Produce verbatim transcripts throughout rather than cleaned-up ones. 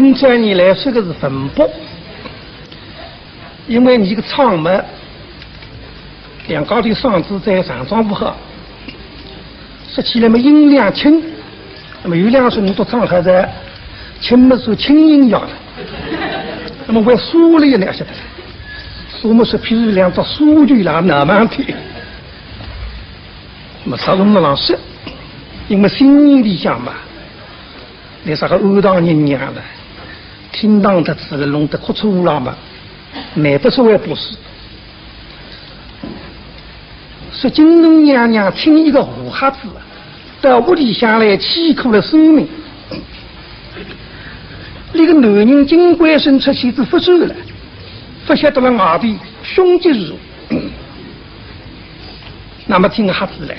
今朝呢来说个是文博，因为伲个唱嘛，两家头嗓子在上上勿好，说起来嘛音量轻，那么有两首人都唱好哉，轻嘛是轻音乐了，那么还沙了一点晓得，沙嘛是譬如两只沙球啦，那么的，那么啥辰光上说，因为心里想嘛。 那啥个安堂人娘了，听堂得仔了，弄得哭出乌拉嘛，难不说还不是。说金童娘娘请一个胡瞎子到屋里向来欺苦了生命。那个男人金贵生出去子不转了，不晓得了外头凶吉如何。 那么听瞎子来，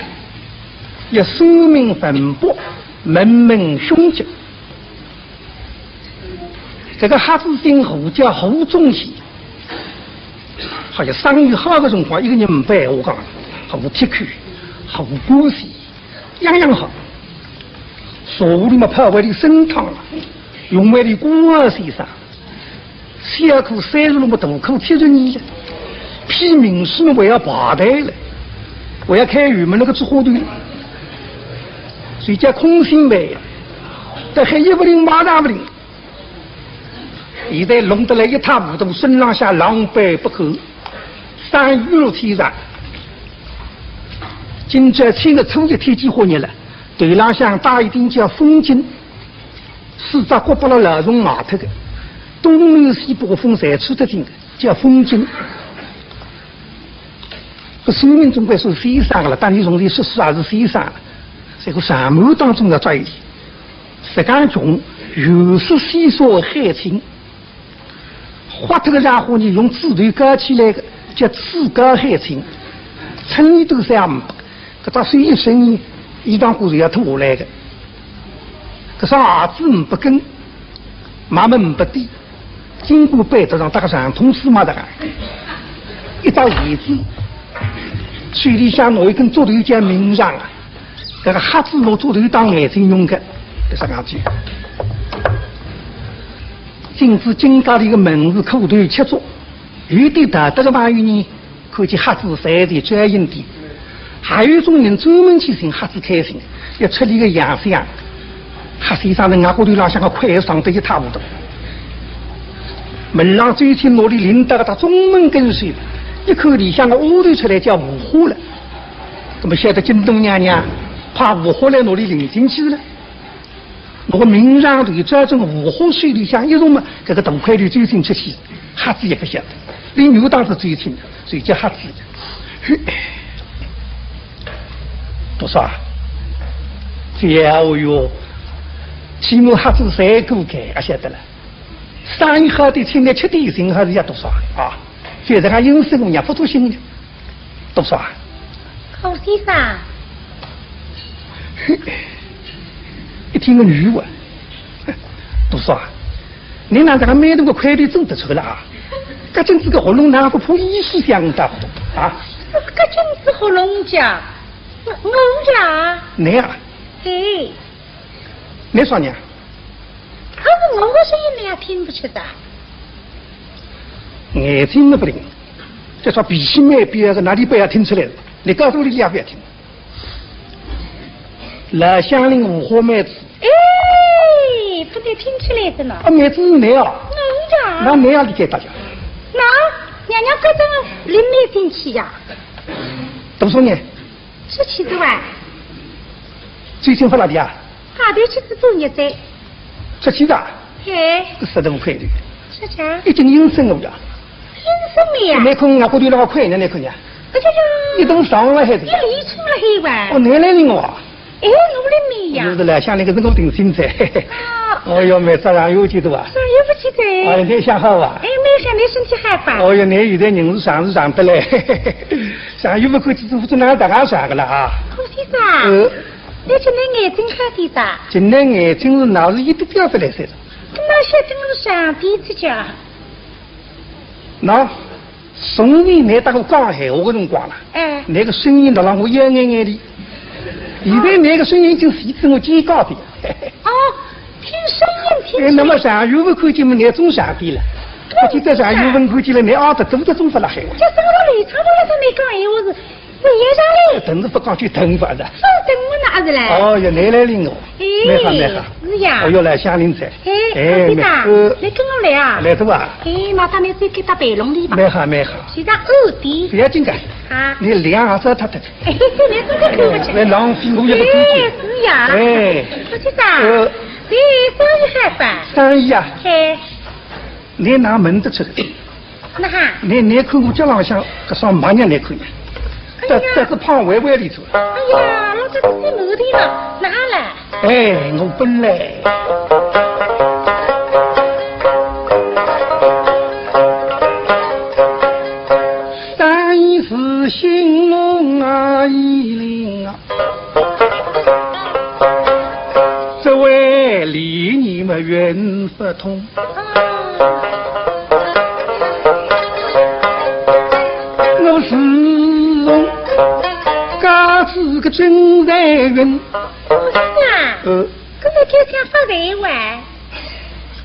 也声名文博，门门凶吉。这个瞎子姓胡，叫胡宗宪。好像生意好的辰光，一个人没白话讲，胡铁口，胡官司，样样好。茶壶里么泡碗里参汤了，用碗里瓜儿先生。 小可三十六么大可七十二了，批名师么还要排队了，还要开后门那个做花头了，所以叫空心梅呀，但还一不灵马上不灵。现在弄得来一塌糊涂，身浪向狼狈不堪，三雨落天长。今朝七月初一天气火热了，头浪向戴一顶叫风巾。 四只角拨了老虫咬脱个，东南西北风侪吹得进个，叫风巾。搿算命总归是先生个了，当然从前说书也是先生了，这个上门当中要专业。实梗穷，有时先说海清，花脱个家伙呢，用指头高起来个，叫指高海清，称里头三五百。 搿只手一伸，衣裳裤是要脱下来个。搿双鞋子呒不跟，马门呒不底，经过板凳上搭个长筒丝袜搭个，一只鞋子，手里向拿一根竹头叫名杖啊，搿个瞎子拿竹头当眼睛用个，搿啥讲究？今朝金家里个门市苦头吃足，有点道德个朋友呢， 看见瞎子侪是专心的，还有一种人专门去寻瞎子开心，要出力个洋相。瞎先生的额角头浪向个块上得一塌糊涂。门浪走进，拿俚领到个大中门跟首，一看里向个丫头出来叫无花了。那么晓得金童娘娘派无花来拿俚领进去了。 拿个名杖头照准无花手里向一弄嘛，搿个大块头走进出去，瞎子也勿晓得，连女当是走进，所以叫瞎子。嘿，多少啊？这哦哟，起码瞎子三个开，啊晓得了。生意好的请来吃点心还是要多少啊？啊，反正俺有生我也不做心的。 多少啊？高先生。一听个女话，多少啊？你哪能个蛮大个块头做得出来啊？搿紧子个喉咙哪个破衣服响大啊？搿紧子喉咙讲，我我呀。你啊？哎。你说呢？可是我的声音你也听不出的。眼睛那不灵，这双脾气蛮彪个，哪里不要听出来的？你告诉我，你也不要听。 老乡邻无花妹子。哎，不对，听起来的呢。啊，妹子是你啊？我呀。那你啊，你给大家。那，娘娘关灯，灵媒进去呀。读书呢？出去的哇。最近发哪里啊？外头去做作业哉。出去的啊？嘿。这十多块的。是的。已经应声了呀。 听什么呀？没空啊，过去那个快点，那个呀。哎呀呀，一顿上了还是？一礼出了黑哇。哦，你来领我啊？哎，我来领呀。就是来想那个人工定心噻。啊。哦哟，没啥人有几多啊？啥也不记得。啊，你想好吧？哎，没想你身体好吧？哦哟，你现在人是长是长的嘞。想又不过去，不知哪大家啥个了啊？可惜噻。呃。你今天眼睛看的噻？今天眼睛是哪是一滴掉下来噻？那些真是上帝之家。 那，从前你搭我讲闲话个辰光啦，哎。那个声音都让我一眼眼的。现在那个声音已经是我最高的。哦，听声音哎，那么上月份看见么，倷总上点了。我记得上月份看见了，倷阿得做得总勿辣海。搿是我来唱，我来唱，倷讲闲话是，是一样嘞。等是勿讲就等勿着。勿等我哪是嘞？哦哟，倷来领我。哎，蛮好，蛮好。是呀。哦哟，来，香菱姐。哎，哎，先生，倷，呃，倷跟我来啊。来的吧？哎，那到倷再给搭陪弄里吧。蛮好，蛮好。先生，哦，对。勿要紧个。啊。倷两下子他的。哎，倷真的看勿出。来，浪费我一个工具。哎，是呀。哎。我去找。呃。倷生意好吧？生意啊。哎。倷哪问得出个？那哈？倷，倷看我脚浪向搿双袜子，倷看呀。哎呀。这，这是胖歪歪里头。哎呀，那这是新毛的了，哪来？ 哎，我本来生意是兴隆啊，一零啊，只为理你们运不通。我是家子个真财运。 呃。搿么就像发财哇？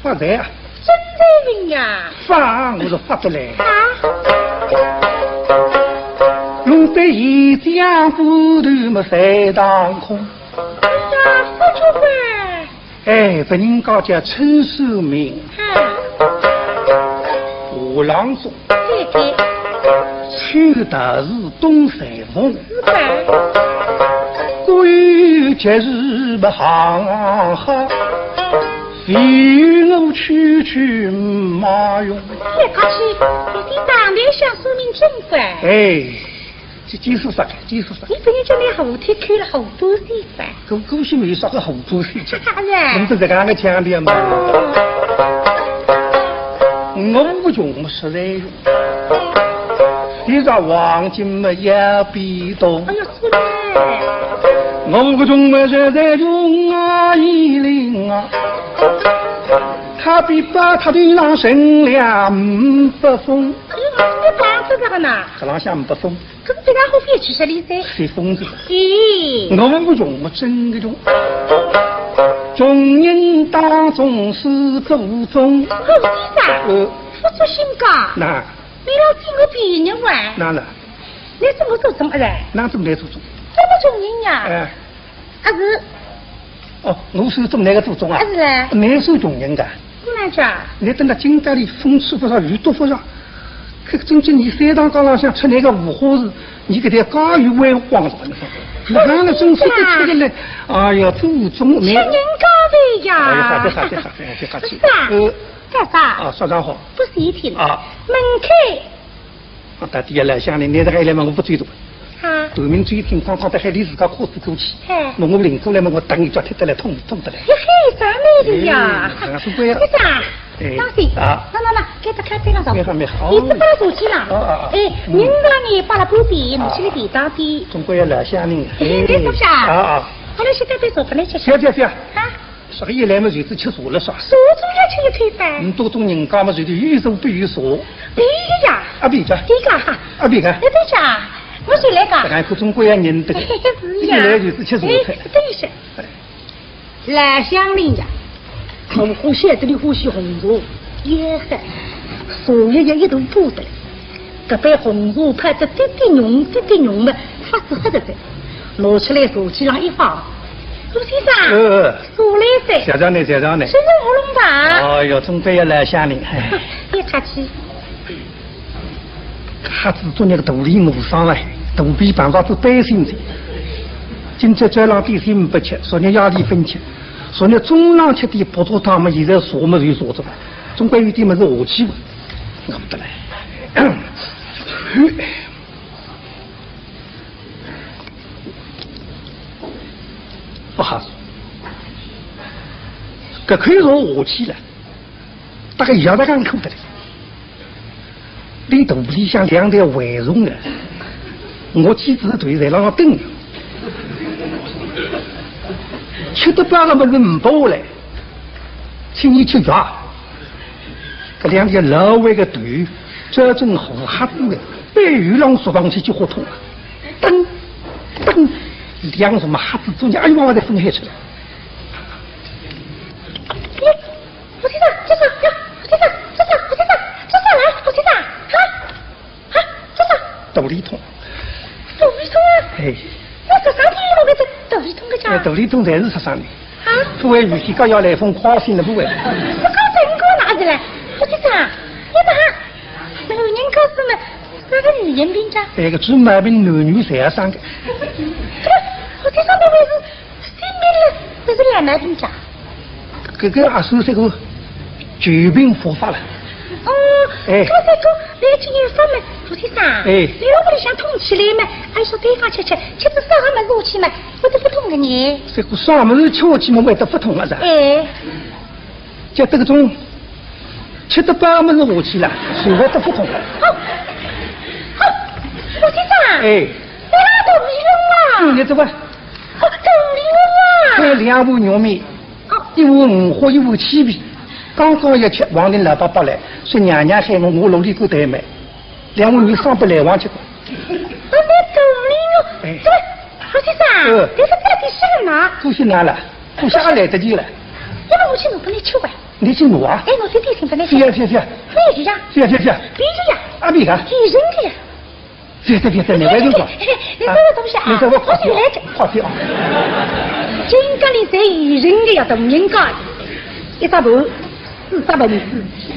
发财啊？真财运呀！发，我是发得来。啊？弄得一江湖头么三当空。哎呀，发出哇！哎，别人家叫春收明。啊。下郎中。 对对。秋到是冬三凤。是的。各有节日不行好，唯有我区区马用。别客气，你打扮像说明真怪。哎，这解释啥个？解释啥个？你不要叫你后天去了后半生吧？ 搿，搿是没啥个好处的。当然。侬是这个样的腔调嘛。我不穷么实在穷，你这黄金么也比多。哎呀，是嘞。我不穷么实在穷啊，一零啊，他比把他的浪升了五百分。哎呀，你讲这个呢？搿浪向五百分。 搿个别家伙别去说理噻。谁疯子？咦。我们不穷，我真个穷。穷人当中是祖宗。好先生，呃。不出心讲。那。你老给我比人玩。那了。你怎么祖宗啊？那怎么来祖宗？怎么穷人呀？哎。啊是。 哦，我是做那个祖宗啊？啊，是嘞。那是穷人家。不然讲？你等到今朝里风吹不着，雨都不着，可真正你山塘街浪向出那个五花事，你给他家有为荒了，你看，那个真是不出的嘞。哎呀，祖宗，你吃人家的呀。哎呀，好的，好的，好的，好的，好的。是啊。呃，干啥？啊，啥场化？不是一听。啊。门口 啊，到底要来想呢，你这个来嘛，我不追究。啊。对面追听，刚刚在海里自家哭死过去。哎。那我领过来嘛，我打一脚踢得来，痛，痛得来。嘿嘿，啥美的呀？哎，还是这样。你咋？哎，当心。啊。那，那，那，给他开这个手。没好，没好。你是不是手机了？啊，啊，啊。哎，嗯。您那里把了不比，你去个地当地。总归要来想呢。哎，你怎么想？啊，啊。后来是该被手本来就行。行，行，行。啊。 啥个一来么，就是吃茶了啥？茶总要吃一餐噻。嗯，多种人家么，就是有茶必有茶。对呀。啊，对个。对个哈。啊，对个。哎，对个，我就来个。搿个可总归要认得个。是呀。一来就是吃茶菜。哎，对是。哎。老乡邻呀，我欢喜得你欢喜红茶，也很，茶叶也一头铺得了。 搿杯红茶泡得滴滴浓，滴滴浓么，发仔黑得哉。拿出来茶几浪一放，陆先生，呃，茶来哉。谢谢你，谢谢你。是我弄吧？哎哟，总归要来谢你。哎。别客气。瞎子做那个肚里饿伤了，肚皮碰到是担心的。今朝早浪点心不吃，昨日夜里分吃，昨日中浪吃点葡萄糖么，现在茶么就茶着了，总归有点么事下去吧。 我不得来。不好说，搿口茶下去了，大概要得干口的了。你肚皮里向两条蛔虫啊，我几只头在那等。吃得饱了么人不来，请你吃药。 搿两条老歪个头，这种红瞎子的，背后浪说上去就活痛啊！噔，噔，两只么瞎子中间，哎呦，我再分开出来。肚里痛。肚里痛啊？哎。那啥啥体毛病肚里痛个介？哎，肚里痛侪是啥啥呢？啊？勿会预先讲要来封快信的，勿会。搿个真个哪里来？我去查，你看，男人家是么，啥个女人病介？哎，搿种毛病男女侪要生个。我听说那位是 性病了，搿是老毛病介？搿个也算是个旧病复发了。哦，哎。搿是个，你今年发么，胡先生，哎。你屋里向痛起来么，还说对方吃吃，吃仔啥个物事下去么，会得勿痛个呢？搿个啥物事吃下去么，会得勿痛啊？是吧？哎。 像搿种吃得饱么是下去了，生活得勿痛。好，好，胡先生，哎。你拉肚里痛啊？你这个，哦，肚里痛啊？还两碗肉面，哦。一碗五花，一碗七皮。刚刚要吃，王林老伯伯来，说娘娘喊我，我落里过台买。两碗面上不来往吃过。哦，你肚里痛，哎。对，胡先生，嗯。这是到底是什么？不是拿了。 我下来得及了。要不我去拿拨你吃吧。你去拿啊？哎，我去点心拨你吃。是呀，是呀，是呀。那是呀。是呀，是呀，是呀。别是呀。啊，别个。别人的呀。别别别别，你别动我。你这个东西啊，你这个快点，我进来吃。快点啊！今朝里侪有人的呀，大人家的。一只盘，四只盆子，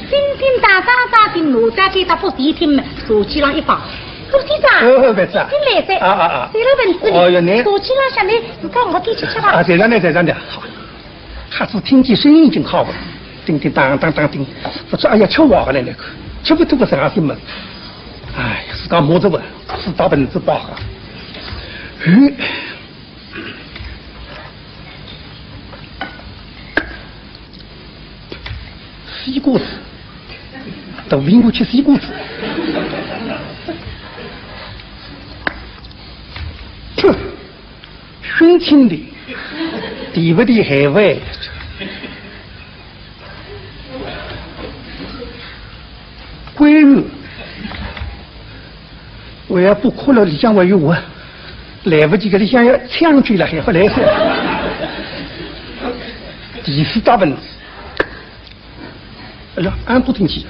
叮叮当当当的，拿到给他不洗听嘛，手机上一放。胡先生，哦，别子啊。进来噻。啊啊啊。洗了盆子哩，哦哟，你手机上下面 侬讲我点吃吃吧。啊，在上头，在上头，好。瞎子听见声音真好闻，叮叮当当当叮，勿知哎呀，吃坏个来那个，吃勿脱个啥事么？哎呀，自家摸着吧，四大盆子摆好。嗯，西瓜子，大苹果吃西瓜子。哼！ 寻亲的，地不地还会。闺女，我要不哭了，里向还有我，来不及个，里向要抢救了，还不来噻。第四大盆子。 哎呀，俺不听去。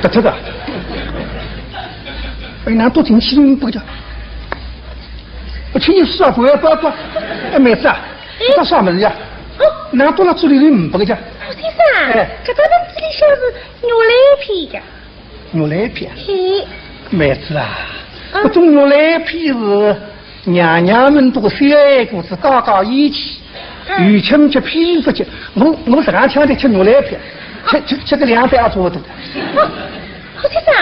得得的。哎，俺不听去，你不讲。我请你吃啊，不要不要不要。哎，妹子啊，你到啥门呀？哦。俺到了这里，你不个讲。胡先生，哎。搿个盆子里向是肉来片呀。 肉来片。嘿。妹子啊，嗯。搿种肉来片是娘娘们都小孩子家家有气，嗯。有吃没吃，偏不吃。我，我实梗腔的吃肉来片，吃，吃，吃个两三也差不多。哦，胡先生，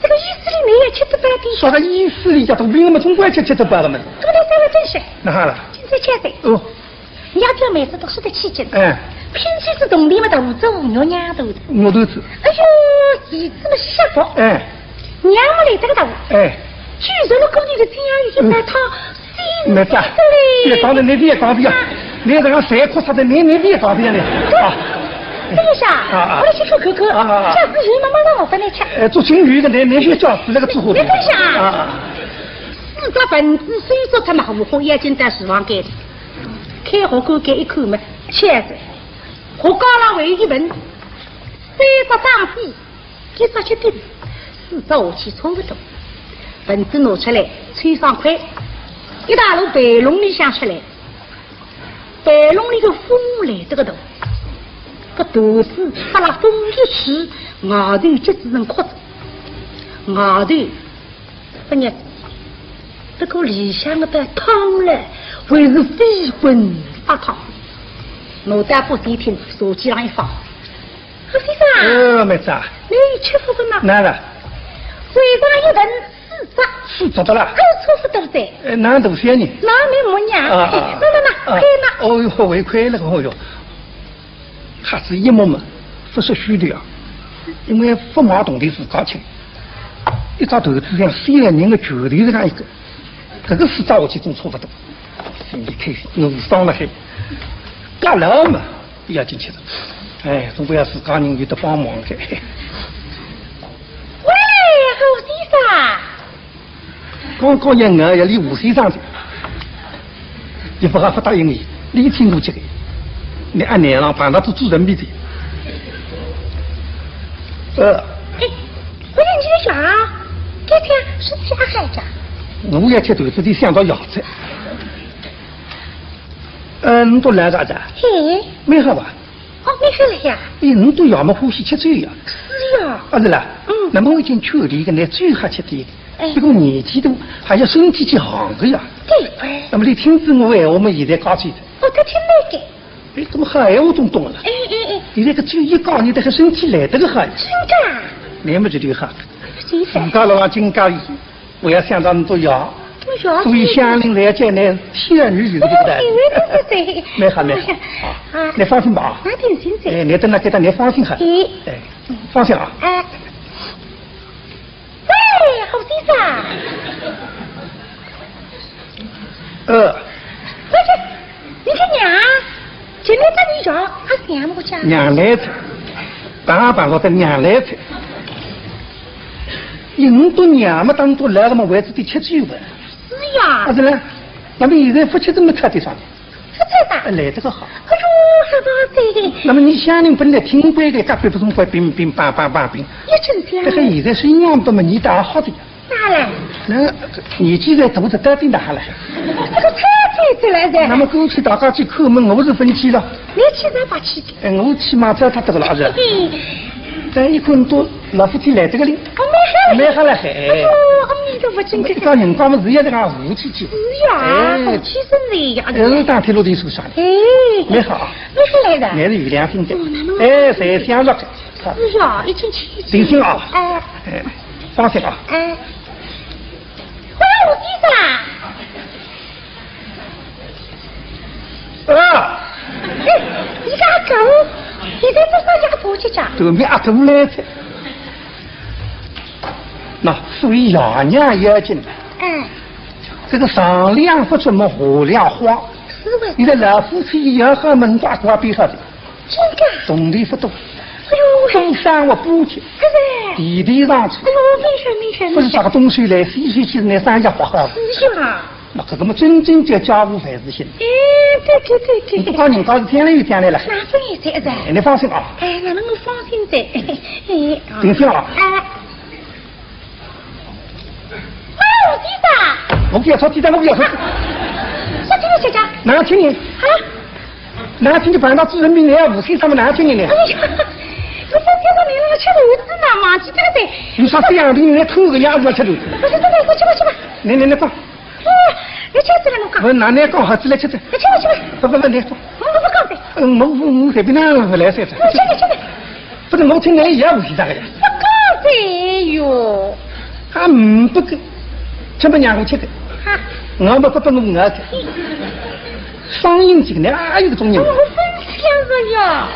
这个意思里你也吃得饱的。啥个意思里？叫都比我们中国人吃，吃得饱的嘛。搿么三个真是。哪哈了？今朝吃的。哦。 伲家妹子读书的期间，哎。拼起仔铜钿么，大五子五肉娘头的。肉头子。哎呦，儿子么吓跑。哎。娘么来得个大。哎。就说了过年的这样一百套，嗯。没事啊，别讲了，你别讲了呀。啊。你这个谁哭啥的，你，你别讲了呀，你。对。啊。这个啥？啊，啊。我来去看看看，啊，啊，啊。下次有妈妈让我分你吃。哎，做情侣的，你，你就叫死那个之后的。你等一下啊。啊，啊。四只盆子，水做他妈，我红眼睛在厨房间里。 开学馆间一看嘛，气死！学校浪还有一盆，三只缸子，一只吃的，四只下去冲勿动。盆子拿出来，抽上筷，一大路被笼里向出来，被笼里个风来得个大，搿被子发了风一吹，外头结子成壳子，外头 勿热，不过里向个被汤嘞，还是飞滚发烫。我倒不细听，手机上一放。胡先生，呃，妹子啊。你吃勿分呐？哪个？水上一盆四只。四只的啦？哎，差不多噻。呃，哪能多少呢？那没没呀？啊，啊，啊。那，那，那，啊。快拿。哦哟，我也快了，哦哟。 瞎子一摸嘛，勿是虚的啊，因为勿买铜钿自家吃，一只头子像三个人的拳头这样一个，搿个是照下去总差勿多。心里开心，我是伤了心，轧牢嘛，不要紧吃的。哎，总归要自家人有得帮忙的。喂，胡先生。 刚刚一眼要理胡先生的，伊勿好勿答应伊，理清楚起来。你按年浪碰到做做人民的。呃，哎，不是你的药，给他是假还假？我也吃豆子的想到药材。嗯，你都来了的？嘿，没好吧？哦，没事了呀。哎，你都要么欢喜吃酒呀？是呀。啊，是啦。嗯。那么我已经劝你一个，你最好吃的，哎，不过年纪大，还要身体健康的呀。对，哎。那么你听仔我闲话，我们现在告诉你。哦，他听那个。 哎，怎么还有种懂了？哎哎哎，你那个酒一高，你这个身体来得个好呀。真的啊？那么这就好。真的。自家老王金家里，我要想到你做药，做药所以乡邻来见呢，天女有这个待遇。哎，对对对对。蛮好蛮好。啊，啊，你放心吧。那定心噻。哎，你等那给他，你放心好。哎。哎，放心啊。哎。 喂，好先生。呃。不是，你个娘，今天到你家，啊，娘不讲。娘来着，爸爸我的娘来着。你都娘嘛，当都来了嘛，为自己吃酒吧。是呀。啊，是呢，那么现在夫妻怎么差点上呢？ 是这个。哎，来这个好。哎呦，是吧？这个。那么你乡邻本来挺乖的，隔壁不是乖，乒乒乓乓乓乒。也真这样。这个现在是一样的嘛，你打好的呀。哪来？那年纪在肚子到底哪来？这个太太子来的。那么过去大家去叩门，我是分去了。你去才把去的。哎，我起码在他这个了，是吧？嘿嘿。再一看都老夫妻来这个哩。哦，没好了。没好了，嘿。哎呦，阿弥陀佛，真的。一个人家嘛，是要这个福气去。是呀，哎，福气是这样的。哎，当天落地受伤的。哎，没好啊。没好来的。你是有良心的。哦，那么哎，谁想着？是呀，已经去。定心啊。哎。哎，放心啊。哎。哎呦，我的妈！ 啊！哎，你个阿狗，现在这个家婆去讲。对面阿狗来着。那所以爷娘也要紧了。哎。这个上梁不怎么下梁花。是喂。你的老夫妻也好门刮刮比好的。真的。懂得不懂？哎呦喂。东山我不去，哎喂。地地上去。哎呦，没事没事没事。不是啥个东西来，洗洗洗，那三下花花。是呀。 那搿个么真正叫家无万事兴。哎，对对对对。你不讲人家是将来有将来了。那是你这个。哎，你放心啊。哎，那能够放心的。哎，啊。定心啊。哎。哎，我记得。我不要说，记得我不要说。说这个谁家？哪听你？啊？哪听你搬到主人民来无锡上面哪听你呢？哎呀，我说这个你那个吃豆子呢嘛，是这个的。你说这样的，你来偷个样子吃豆子。不是这个，不是这个，这个。你你你放。 哎，你吃这个弄干？我拿来搞好，起来吃吃。哎，吃吧吃吧。不不不，你说。我我不搞的。嗯，我我我随便哪能来塞着。我吃的吃的。不是，我听你也不是这个呀。不搞的哟。啊，嗯，不给，全部让我吃的。啊。我们不不我我吃。双赢这个呢，啊，有个中人。我分享着呀。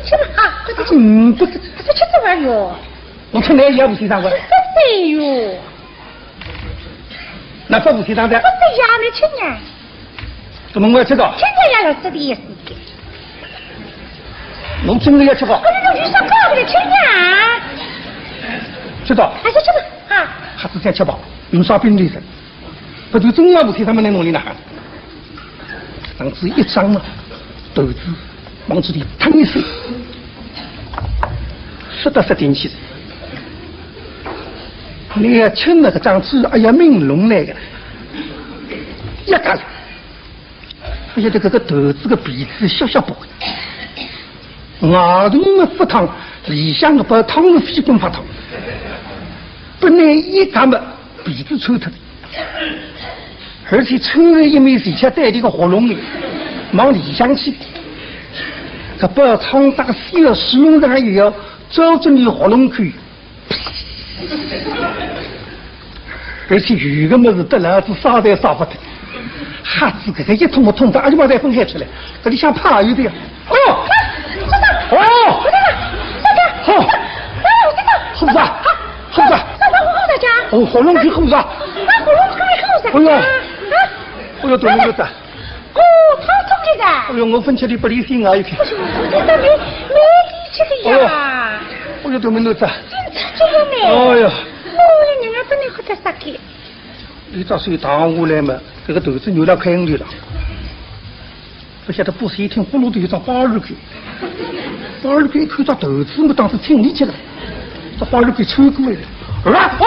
吃吧啊，快点吃。嗯，不给。这吃这玩意儿哟。我听你也不是这个。不对哟。 那不是当的。不是呀，你听呀。怎么我吃到？听呀呀，是的意思。侬真的也吃到？不是，你说搞不得听呀。吃到？还是吃吧，啊。还是再吃吧，有啥病的人？不就真要不吃，他们能弄你哪哈？上次一张啊，豆子往这里腾一塞，塞到塞进去了。 你要吃那个张子，哎呀，命弄来的，一个了。哎呀，这个个头子个鼻子小小薄，外头么发烫，里向个包汤是飞滚发烫，本来一夹么鼻子抽脱的，而且抽了一面是吃在这个喉咙里，往里向去，搿包汤大个小水龙头也要照着你喉咙口。 而且有个么子得了是啥侪啥勿得，瞎子搿个一痛我痛得阿里嘛侪分开出来，搿里向怕有的呀。哦哟，哦哟，好，好不是啊，好不是啊，哦，喉咙里好不是啊，哎呦，哎呦，对对对。 哦，他痛的噻。哎呦，我分吃的不离心啊，一看。不是，我觉得没，没力气的呀。哎呦，都没弄着。真的这样呢。哎呀。哦，人家不能喝点啥个。你到水塘下来嘛，这个豆子牛了开里了。不晓得不是一听咕噜的一张八二狗，八二狗看到豆子么当时请你去了。这花露给吹过来了。啊，哦，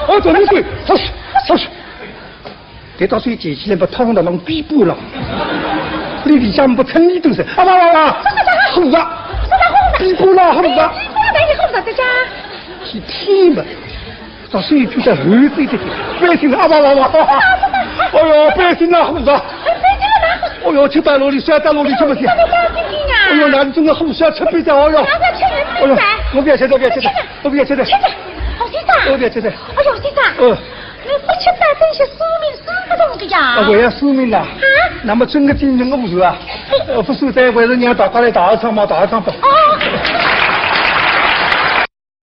哦，怎么会？好去，好去。这到水溅起来，把汤的浪逼不了。你里向不成你都是，啊哇哇哇，好啊，逼不了，好啊。逼不了，好啊，在家。是天嘛。 到水里去再喝水的，不要紧的，啊哇哇哇！哎呦，不要紧的，好啊。哎呦，吃到哪里，摔到哪里，吃不消。哎呦，那里真的好笑，吃不消，哎呦。哎呦，我不要吃的，不要吃的，我不要吃的。先生，哦，先生。我不要吃的。哎呦，先生，嗯。你不吃饭，这些说明书不动的呀？啊，我要说明的。啊？那么真的精神我不是啊。呃，不是在为了人家打过来打二场嘛，打二场吧。哦。